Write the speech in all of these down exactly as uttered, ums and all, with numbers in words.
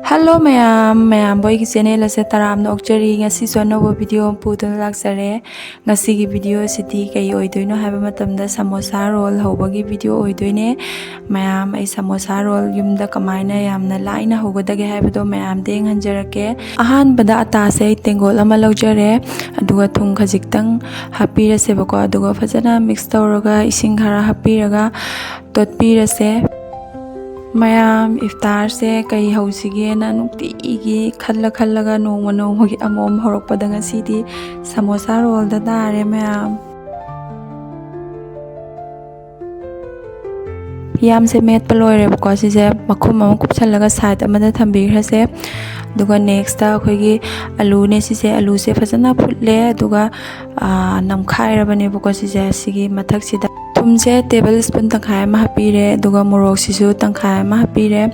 Hello ꯃꯌꯥꯝ, ꯃꯌꯥꯝꯕꯨ ꯑꯩꯒꯤ ꯆꯦꯅꯦꯜ ꯑꯁꯦ ꯇꯔꯥꯝꯅ ꯑꯣꯛꯆꯔꯤ꯫ ꯉꯁꯤꯁꯨ ꯑꯅꯧꯕ ꯚꯤꯗꯤꯑꯣ ꯑꯃ ꯄꯨꯗꯨꯅ ꯂꯥꯛꯆꯔꯦ꯫ ꯉꯁꯤꯒꯤ ꯚꯤꯗꯤꯑꯣ ꯑꯁꯤꯗꯤ ꯀꯩ ꯑꯣꯏꯗꯣꯏꯅꯣ ꯍꯥꯏꯕ ꯃꯇꯝꯗ, ꯁꯃꯣꯁꯥ ꯔꯣꯜ ꯍꯧꯕꯒꯤ ꯚꯤꯗꯤꯑꯣ ꯑꯣꯏꯗꯣꯏꯅꯦ꯫ ꯃꯌꯥꯝ, ꯑꯩ ꯁꯃꯣꯁꯥ ꯔꯣꯜ ꯌꯨꯝꯗ ꯀꯃꯥꯏꯅ ꯌꯥꯝꯅ ꯂꯥꯏꯅ ꯍꯧꯒꯗꯒꯦ ꯍꯥꯏꯕꯗꯣ ꯃꯌꯥꯝꯗ ꯌꯦꯡꯍꯟꯖꯔꯛꯀꯦ꯫ ꯑꯍꯥꯟꯕꯗ ꯑꯇꯥꯁꯦ ꯑꯩ ꯇꯦꯡꯒꯣꯠ ꯑꯃ ꯂꯧꯖꯔꯦ, ꯑꯗꯨꯒ ꯊꯨꯝ ꯈꯖꯤꯛꯇꯪ ꯍꯥꯞꯄꯤꯔꯁꯦꯕꯀꯣ꯫ ꯑꯗꯨꯒ ꯐꯖꯅ ꯃꯤꯛꯁ ꯇꯧꯔꯒ, ꯏꯁꯤꯡ ꯈꯔ ꯍꯥꯞꯄꯤꯔꯒ ꯇꯣꯠꯄꯤꯔꯁꯦ꯫ ꯃꯌꯥꯝ, ꯏꯐꯇꯥꯔꯁꯦ ꯀꯩ ꯍꯧꯁꯤꯒꯦꯅ ꯅꯨꯡꯇꯤꯒꯤ ꯈꯜꯂ ꯈꯜꯂꯒ, ꯅꯣꯡꯃ ꯅꯣꯡꯃꯒꯤ ꯑꯃꯃꯝ ꯍꯧꯔꯛꯄꯗ, ꯉꯁꯤꯗꯤ ꯁꯃꯣꯁꯥ ꯔꯣꯜꯗ ꯇꯥꯔꯦ ꯃꯌꯥꯝ꯫ ꯌꯥꯝꯁꯦ ꯃꯦꯠꯄ ꯂꯣꯏꯔꯦꯕꯀꯣ꯫ ꯁꯤꯁꯦ ꯃꯈꯨꯝ ꯑꯃ ꯀꯨꯞꯁꯜꯂꯒ ꯁꯥꯏꯠ ꯑꯃꯗ ꯊꯝꯕꯤꯈ꯭ꯔꯁꯦ꯫ ꯑꯗꯨꯒ ꯅꯦꯛꯁꯇ ꯑꯩꯈꯣꯏꯒꯤ ꯑꯂꯨꯅꯦ꯫ ꯁꯤꯁꯦ, ꯑꯂꯨꯁꯦ ꯐꯖꯅ ꯐꯨꯠꯂꯦ, ꯑꯗꯨꯒ, ꯑꯥ, ꯅꯝꯈꯥꯏꯔꯕꯅꯦꯕꯀꯣ꯫ ꯁꯤꯁꯦ, ꯁꯤꯒꯤ ꯃꯊꯛꯁꯤꯗ ꯊꯨꯝꯁꯦ ꯇꯦꯕꯜ ꯁ꯭ꯄꯨꯟ ꯇꯪꯈꯥꯏ ꯑꯃ ꯍꯥꯞꯄꯤꯔꯦ, ꯑꯗꯨꯒ ꯃꯣꯔꯣꯛꯁꯤꯁꯨ ꯇꯪꯈꯥꯏ ꯑꯃ ꯍꯥꯞꯄꯤꯔꯦ꯫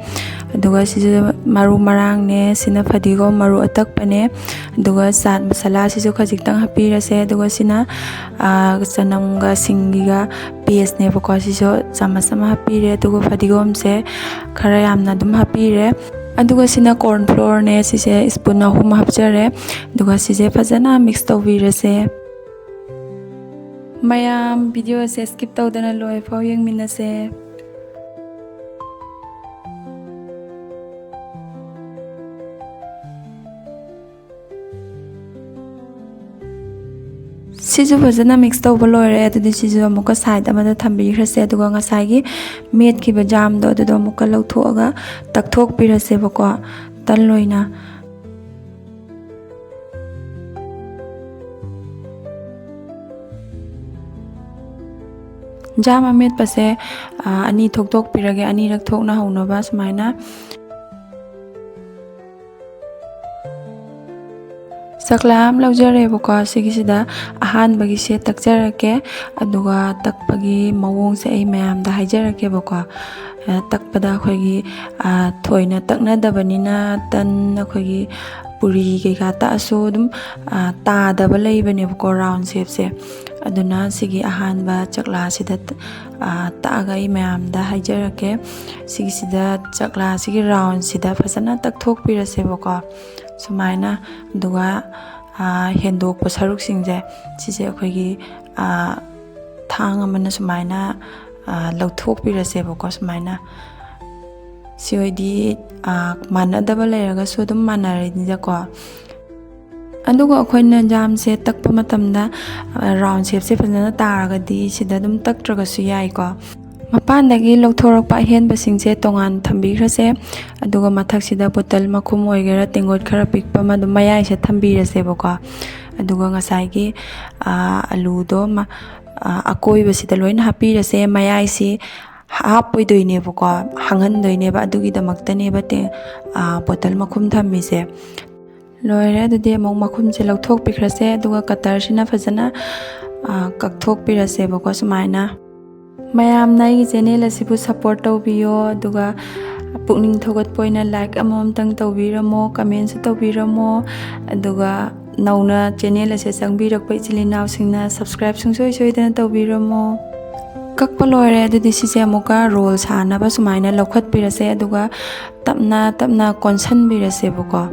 ꯑꯗꯨꯒ ꯁꯤꯁꯨ ꯃꯔꯨ ꯃꯔꯥꯡꯅꯦ, ꯁꯤꯅ ꯐꯗꯤꯒꯣꯝ ꯃꯔꯨ ꯑꯇꯛꯄꯅꯦ, ꯑꯗꯨꯒ ꯆꯥꯠ ꯃꯁꯥꯂꯥꯁꯤꯁꯨ ꯈꯖꯤꯛꯇꯪ ꯍꯥꯞꯄꯤꯔꯁꯦ꯫ ꯑꯗꯨꯒ ꯁꯤꯅ, ꯑꯥ, ꯆꯅꯝꯒ ꯁꯤꯡꯒꯤꯒ ꯄꯦꯁꯅꯦꯕꯀꯣ꯫ ꯁꯤꯁꯨ ꯆꯥꯃꯁ ꯑꯃ ꯍꯥꯞꯄꯤꯔꯦ, ꯑꯗꯨꯒ ꯐꯗꯤꯒꯣꯝꯁꯦ ꯈꯔ ꯌꯥꯝꯅ ꯑꯗꯨꯝ ꯍꯥꯞꯄꯤꯔꯦ꯫ ꯑꯗꯨꯒ ꯁꯤꯅ ꯀꯣꯔꯟ ꯐ꯭ꯂꯣꯔꯅꯦ, ꯁꯤꯁꯦ ꯁ꯭ꯄꯨꯟ ꯑꯍꯨꯝ ꯍꯥꯞꯆꯔꯦ꯫ ꯑꯗꯨꯒ ꯁꯤꯁꯦ ꯐꯖꯅ ꯃꯤꯛꯁ ꯇꯧꯕꯤꯔꯁꯦ꯫ ꯃꯌꯥꯝ, ꯚꯤꯗꯤꯑꯣꯁꯦ ꯁ꯭ꯀꯤꯞ ꯇꯧꯗꯅ ꯂꯣꯏꯐꯥꯎ ꯌꯦꯡꯃꯤꯟꯅꯁꯦ꯫ ꯁꯤꯁꯨ ꯐꯖꯅ ꯃꯤꯛꯁ ꯇꯧꯕ ꯂꯣꯏꯔꯦ꯫ ꯑꯗꯨꯗꯤ ꯁꯤꯁꯨ ꯑꯃꯨꯛꯀ ꯁꯥꯏꯠ ꯑꯃꯗ ꯊꯝꯕꯤꯈ꯭ꯔꯁꯦ꯫ ꯑꯗꯨꯒ ꯉꯁꯥꯏꯒꯤ ꯃꯦꯠꯈꯤꯕ ꯖꯥꯝꯗꯣ, ꯑꯗꯨꯗꯣ ꯑꯃꯨꯛꯀ ꯂꯧꯊꯣꯛꯑꯒ ꯇꯛꯊꯣꯛꯄꯤꯔꯁꯦꯕꯀꯣ, ꯇꯟ ꯑꯣꯏꯅ꯫ ꯖꯥꯝ ꯑꯃꯦꯠꯄꯁꯦ, ꯑ, ꯑꯅꯤ ꯊꯣꯛꯇꯣꯛꯄꯤꯔꯒꯦ, ꯑꯅꯤꯔꯛ ꯊꯣꯛꯅ ꯍꯧꯅꯕ ꯁꯨꯃꯥꯏꯅ꯫ ꯆꯥꯛꯂꯥ ꯑꯃ ꯂꯧꯖꯔꯦꯕꯀꯣ꯫ ꯁꯤꯒꯤꯁꯤꯗ ꯑꯍꯥꯟꯕꯒꯤꯁꯦ ꯇꯛꯆꯔꯛꯀꯦ, ꯑꯗꯨꯒ ꯇꯛꯄꯒꯤ ꯃꯑꯣꯡꯁꯦ ꯑꯩ ꯃꯌꯥꯝꯗ ꯍꯥꯏꯖꯔꯛꯀꯦꯕꯀꯣ꯫ ꯑ, ꯇꯛꯄꯗ ꯑꯩꯈꯣꯏꯒꯤ, ꯑ, ꯊꯣꯏꯅ ꯇꯛꯅꯗꯕꯅꯤꯅ, ꯇꯟ, ꯑꯩꯈꯣꯏꯒꯤ ꯄꯨꯔꯤ ꯀꯩꯀꯥ ꯇꯛꯑꯁꯨ ꯑꯗꯨꯝ, ꯑ, ꯇꯥꯗꯕ ꯂꯩꯕꯅꯦꯕꯀꯣ, ꯔꯥꯎꯟ ꯁꯦꯞꯁꯦ꯫ ꯑꯗꯨꯅ ꯁꯤꯒꯤ ꯑꯍꯥꯟꯕ ꯆꯛꯂꯥꯁꯤꯗ, ꯑ, ꯇꯛꯑꯒ ꯑꯩ ꯃꯌꯥꯝꯗ ꯍꯥꯏꯖꯔꯛꯀꯦ꯫ ꯁꯤꯒꯤꯁꯤꯗ, ꯆꯛꯂꯥꯁꯤꯒꯤ roundꯁꯤꯗ ꯐꯖꯅ ꯇꯛꯊꯣꯛꯄꯤꯔꯁꯦꯕꯀꯣ꯫ ꯁꯨꯃꯥꯏꯅ꯫ ꯑꯗꯨꯒ, ꯑ, ꯍꯦꯟꯗꯣꯛꯄ ꯁꯔꯨꯛꯁꯤꯡꯁꯦ, ꯁꯤꯁꯦ ꯑꯩꯈꯣꯏꯒꯤ, ꯑ, ꯊꯥꯡ ꯑꯃꯅ ꯁꯨꯃꯥꯏꯅ, ꯑ, ꯂꯧꯊꯣꯛꯄꯤꯔꯁꯦꯕꯀꯣ꯫ ꯁꯨꯃꯥꯏꯅ꯫ ꯁꯤ ꯑꯣꯏꯗꯤ, ꯑ, ꯃꯥꯟꯅꯗꯕ ꯂꯩꯔꯒꯁꯨ ꯑꯗꯨꯝ ꯃꯥꯟꯅꯔꯅꯤꯗꯀꯣ꯫ ꯑꯗꯨꯒ ꯑꯩꯈꯣꯏꯅ ꯖꯥꯝꯁꯦ ꯇꯛꯄ ꯃꯇꯝꯗ, ꯑ, round shapeꯁꯦ ꯐꯖꯅ ꯇꯥꯔꯒꯗꯤ ꯁꯤꯗ ꯑꯗꯨꯝ ꯇꯛꯇ꯭ꯔꯒꯁꯨ ꯌꯥꯏꯀꯣ꯫ ꯃꯄꯥꯟꯗꯒꯤ ꯂꯧꯊꯣꯔꯛꯄ ꯑꯍꯦꯟꯕꯁꯤꯡꯁꯦ ꯇꯣꯉꯥꯟ ꯊꯝꯕꯤꯈ꯭ꯔꯁꯦ꯫ ꯑꯗꯨꯒ ꯃꯊꯛꯁꯤꯗ ꯕꯣꯇꯜ ꯃꯈꯨꯝ ꯑꯣꯏꯒꯦꯔꯥ, ꯇꯦꯡꯒꯣꯠ ꯈꯔ ꯄꯤꯛꯄ ꯑꯃ ꯑꯗꯨꯝ ꯃꯌꯥꯏꯁꯦ ꯊꯝꯕꯤꯔꯁꯦꯕꯀꯣ꯫ ꯑꯗꯨꯒ ꯉꯁꯥꯏꯒꯤ, ꯑ, ꯑꯂꯨꯗꯣ ꯃ-, ꯑ, ꯑꯀꯣꯏꯕꯁꯤꯗ ꯂꯣꯏꯅ ꯍꯥꯞꯄꯤꯔꯁꯦ꯫ ꯃꯌꯥꯏꯁꯤ ꯍꯥꯞꯄꯣꯏꯗꯣꯏꯅꯦꯕꯀꯣ, ꯍꯥꯡꯍꯟꯗꯣꯏꯅꯦꯕ꯫ ꯑꯗꯨꯒꯤꯗꯃꯛꯇꯅꯦꯕ ꯇꯦ-, ꯑ, ꯕꯣꯇꯜ ꯃꯈꯨꯝ ꯊꯝꯃꯤꯁꯦ꯫ ꯂꯣꯏꯔꯦ꯫ ꯑꯗꯨꯗꯤ ꯑꯃꯨꯛ ꯃꯈꯨꯝꯁꯦ ꯂꯧꯊꯣꯛꯄꯤꯈ꯭ꯔꯁꯦ꯫ ꯑꯗꯨꯒ cutterꯁꯤꯅ ꯐꯖꯅ, ꯑ, ꯀꯛꯊꯣꯛꯄꯤꯔꯁꯦꯕꯀꯣ ꯁꯨꯃꯥꯏꯅ꯫ ꯃꯌꯥꯝꯅ ꯑꯩꯒꯤ channel ꯑꯁꯤꯕꯨ support ꯇꯧꯕꯤꯌꯣ꯫ ꯑꯗꯨꯒ ꯄꯨꯛꯅꯤꯡ ꯊꯧꯒꯠꯄ ꯑꯣꯏꯅ like ꯑꯃꯃꯝꯇꯪ ꯇꯧꯕꯤꯔꯝꯃꯣ, commentꯁꯨ ꯇꯧꯕꯤꯔꯝꯃꯣ꯫ ꯑꯗꯨꯒ ꯅꯧꯅ channel ꯑꯁꯦ ꯆꯪꯕꯤꯔꯛꯄ ꯏꯆꯤꯜ ꯏꯅꯥꯎꯁꯤꯡꯅ subscribe ꯁꯨꯡꯁꯣꯏ ꯁꯣꯏꯗꯅ ꯇꯧꯕꯤꯔꯝꯃꯣ꯫ ꯀꯛꯄ ꯂꯣꯏꯔꯦ꯫ ꯑꯗꯨꯗꯤ ꯁꯤꯁꯦ ꯑꯃꯨꯛꯀ roll ꯁꯥꯅꯕ ꯁꯨꯃꯥꯏꯅ ꯂꯧꯈꯠꯄꯤꯔꯁꯦ꯫ ꯑꯗꯨꯒ ꯇꯞꯅ ꯇꯞꯅ ꯀꯣꯟꯁꯤꯟꯕꯤꯔꯁꯦꯕꯀꯣ꯫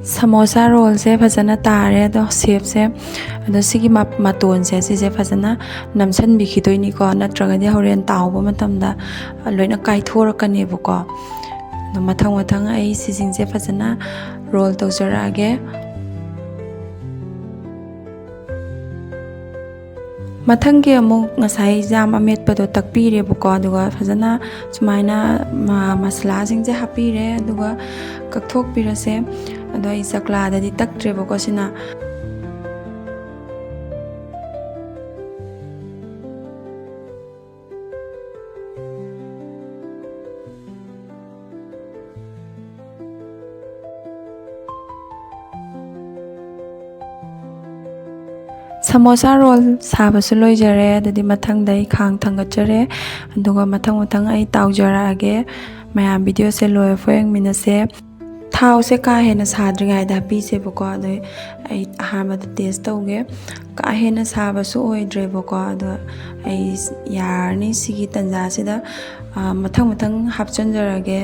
ꯁꯃꯣꯁꯥ rollꯁꯦ ꯐꯖꯅ ꯇꯥꯔꯦ꯫ ꯑꯗꯣ shapeꯁꯦ, ꯑꯗꯣ ꯁꯤꯒꯤ ꯃ-, ꯃꯇꯣꯟꯁꯦ ꯁꯤꯁꯦ ꯐꯖꯅ ꯅꯝꯁꯤꯟꯕꯤꯈꯤꯗꯣꯏꯅꯤꯀꯣ, ꯅꯠꯇ꯭ꯔꯒꯗꯤ ꯍꯣꯔꯦꯟ ꯇꯥꯎꯕ ꯃꯇꯝꯗ ꯂꯣꯏꯅ ꯀꯥꯏꯊꯣꯔꯛꯀꯅꯦꯕꯀꯣ꯫ ꯑꯗꯣ ꯃꯊꯪ ꯃꯊꯪ ꯑꯩ ꯁꯤꯁꯤꯡꯁꯦ ꯐꯖꯅ roll ꯇꯧꯖꯔꯛꯑꯒꯦ꯫ ꯃꯊꯪꯒꯤ ꯑꯃꯨꯛ ꯉꯁꯥꯏ ꯖꯥꯝ ꯑꯃꯦꯠꯄꯗꯣ ꯇꯛꯄꯤꯔꯦꯕꯀꯣ, ꯑꯗꯨꯒ ꯐꯖꯅ ꯁꯨꯃꯥꯏꯅ ꯃ-, ꯃꯁꯥꯂꯥꯁꯤꯡꯁꯦ ꯍꯥꯞꯄꯤꯔꯦ, ꯑꯗꯨꯒ ꯀꯛꯊꯣꯛꯄꯤꯔꯁꯦ꯫ ꯑꯗꯣ ꯑꯩ ꯆꯀ꯭ꯂꯥꯗꯗꯤ ꯇꯛꯇ꯭ꯔꯦꯕꯀꯣ ꯁꯤꯅ꯫ ꯁꯃꯣꯁꯥ roll ꯁꯥꯕꯁꯨ ꯂꯣꯏꯖꯔꯦ꯫ ꯑꯗꯨꯗꯤ ꯃꯊꯪꯗ ꯑꯩ ꯈꯥꯡ ꯊꯥꯡꯒꯠꯆꯔꯦ꯫ ꯑꯗꯨꯒ ꯃꯊꯪ ꯃꯊꯪ ꯑꯩ ꯇꯥꯎꯖꯔꯛꯑꯒꯦ꯫ ꯃꯌꯥꯝ, ꯚꯤꯗꯤꯑꯣꯁꯦ ꯂꯣꯏꯔꯐꯥꯎ ꯌꯦꯡꯃꯤꯟꯅꯁꯦ꯫ ꯊꯥꯎꯁꯦ ꯀꯥ ꯍꯦꯟꯅ ꯁꯥꯗ꯭ꯔꯤꯉꯩꯗ ꯍꯥꯞꯄꯤꯁꯦꯕꯀꯣ꯫ ꯑꯗꯣ ꯑꯩ ꯑꯍꯥꯟꯕꯗ ꯇꯦꯁ ꯇꯧꯒꯦ꯫ ꯀꯥ ꯍꯦꯟꯅ ꯁꯥꯕꯁꯨ ꯑꯣꯏꯗ꯭ꯔꯦꯕꯀꯣ꯫ ꯑꯗꯣ ꯑꯩ ꯌꯥꯔꯅꯤ꯫ ꯁꯤꯒꯤ ꯇꯟꯖꯥꯁꯤꯗ, ꯑ, ꯃꯊꯪ ꯃꯊꯪ ꯍꯥꯞꯆꯤꯟꯖꯔꯒꯦ꯫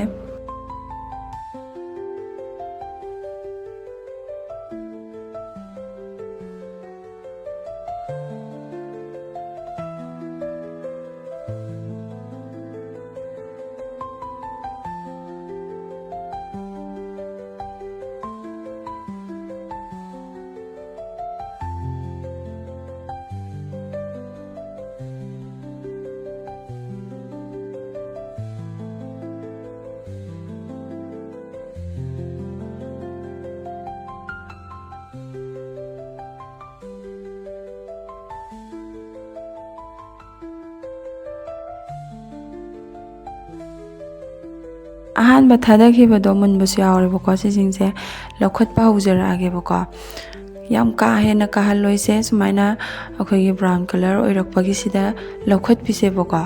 ꯑꯍꯥꯟꯕ ꯊꯥꯗꯈꯤꯕꯗꯣ ꯃꯨꯟꯕꯁꯨ ꯌꯥꯎꯔꯦꯕꯀꯣ꯫ ꯁꯤꯁꯤꯡꯁꯦ ꯂꯧꯈꯠꯄ ꯍꯧꯖꯔꯛꯑꯒꯦꯕꯀꯣ꯫ ꯌꯥꯝ ꯀꯥ ꯍꯦꯟꯅ ꯀꯥꯍꯜꯂꯣꯏꯁꯦ꯫ ꯁꯨꯃꯥꯏꯅ ꯑꯩꯈꯣꯏꯒꯤ brown colour ꯑꯣꯏꯔꯛꯄꯒꯤꯁꯤꯗ ꯂꯧꯈꯠꯄꯤꯁꯦꯕꯀꯣ꯫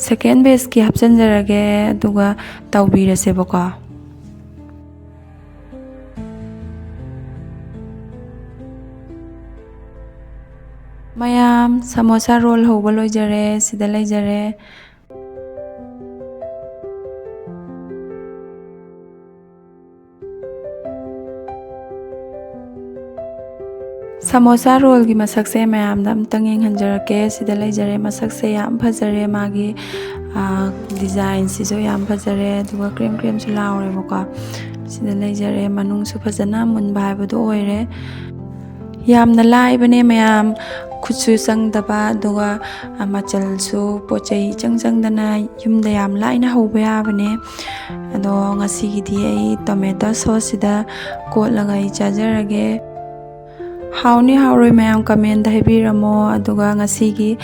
Second batchꯀꯤ ꯍꯥꯞꯆꯤꯟꯖꯔꯒꯦ, ꯑꯗꯨꯒ ꯇꯧꯕꯤꯔꯁꯦꯕꯀꯣ꯫ ꯃꯌꯥꯝ, ꯁꯃꯣꯁꯥ roll ꯍꯧꯕ ꯂꯣꯏꯖꯔꯦ꯫ ꯁꯤꯗ ꯂꯩꯖꯔꯦ꯫ ꯁꯃꯣꯁꯥ rollꯒꯤ ꯃꯁꯛꯁꯦ ꯃꯌꯥꯝꯗ ꯑꯝꯇꯪ ꯌꯦꯡꯍꯟꯖꯔꯛꯀꯦ꯫ ꯁꯤꯗ ꯂꯩꯖꯔꯦ꯫ ꯃꯁꯛꯁꯦ ꯌꯥꯝ ꯐꯖꯔꯦ꯫ ꯃꯥꯒꯤ, ꯑ, designꯁꯤꯁꯨ ꯌꯥꯝ ꯐꯖꯔꯦ꯫ ꯑꯗꯨꯒ ꯀ꯭ꯔꯦꯝ ꯀ꯭ꯔꯦꯝꯁꯨ ꯂꯥꯎꯔꯦꯕꯀꯣ꯫ ꯁꯤꯗ ꯂꯩꯖꯔꯦ꯫ ꯃꯅꯨꯡꯁꯨ ꯐꯖꯅ ꯃꯨꯟꯕ ꯍꯥꯏꯕꯗꯨ ꯑꯣꯏꯔꯦ꯫ ꯌꯥꯝꯅ ꯂꯥꯏꯕꯅꯦ ꯃꯌꯥꯝ, ꯈꯨꯠꯁꯨ ꯆꯪꯗꯕ, ꯑꯗꯨꯒ, ꯑ, ꯃꯆꯜꯁꯨ, ꯄꯣꯠ ꯆꯩ ꯏꯆꯪ ꯆꯪꯗꯅ ꯌꯨꯝꯗ ꯌꯥꯝ ꯂꯥꯏꯅ ꯍꯧꯕ ꯌꯥꯕꯅꯦ꯫ ꯑꯗꯣ ꯉꯁꯤꯒꯤꯗꯤ ꯑꯩ tomato sauceꯁꯤꯗ ꯀꯣꯠꯂꯒ ꯑꯩ ꯆꯥꯖꯔꯒꯦ꯫ ꯍꯥꯎꯅꯤ ꯍꯥꯎꯔꯣꯏ ꯃꯌꯥꯝ commentꯇ ꯍꯥꯏꯕꯤꯔꯝꯃꯣ꯫ ꯑꯗꯨꯒ ꯉꯁꯤꯒꯤ,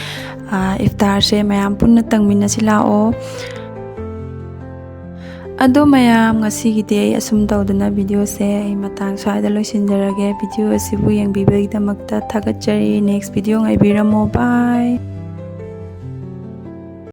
ꯑ, ꯏꯐꯇꯥꯔꯁꯦ ꯃꯌꯥꯝ ꯄꯨꯟꯅ ꯇꯪꯃꯤꯟꯅꯁꯤ ꯂꯥꯛꯑꯣ꯫ ꯑꯗꯣ ꯃꯌꯥꯝ, ꯉꯁꯤꯒꯤꯗꯤ ꯑꯩ ꯑꯁꯨꯝ ꯇꯧꯗꯅ videoꯁꯦ ꯑꯩ ꯃꯇꯥꯡ ꯁ꯭ꯋꯥꯏꯗ ꯂꯣꯏꯁꯤꯟꯖꯔꯒꯦ꯫ Video ꯑꯁꯤꯕꯨ ꯌꯦꯡꯕꯤꯕꯒꯤꯗꯃꯛꯇ ꯊꯥꯒꯠꯆꯔꯤ꯫ Next video ꯉꯥꯏꯕꯤꯔꯝꯃꯣ꯫ Bye꯫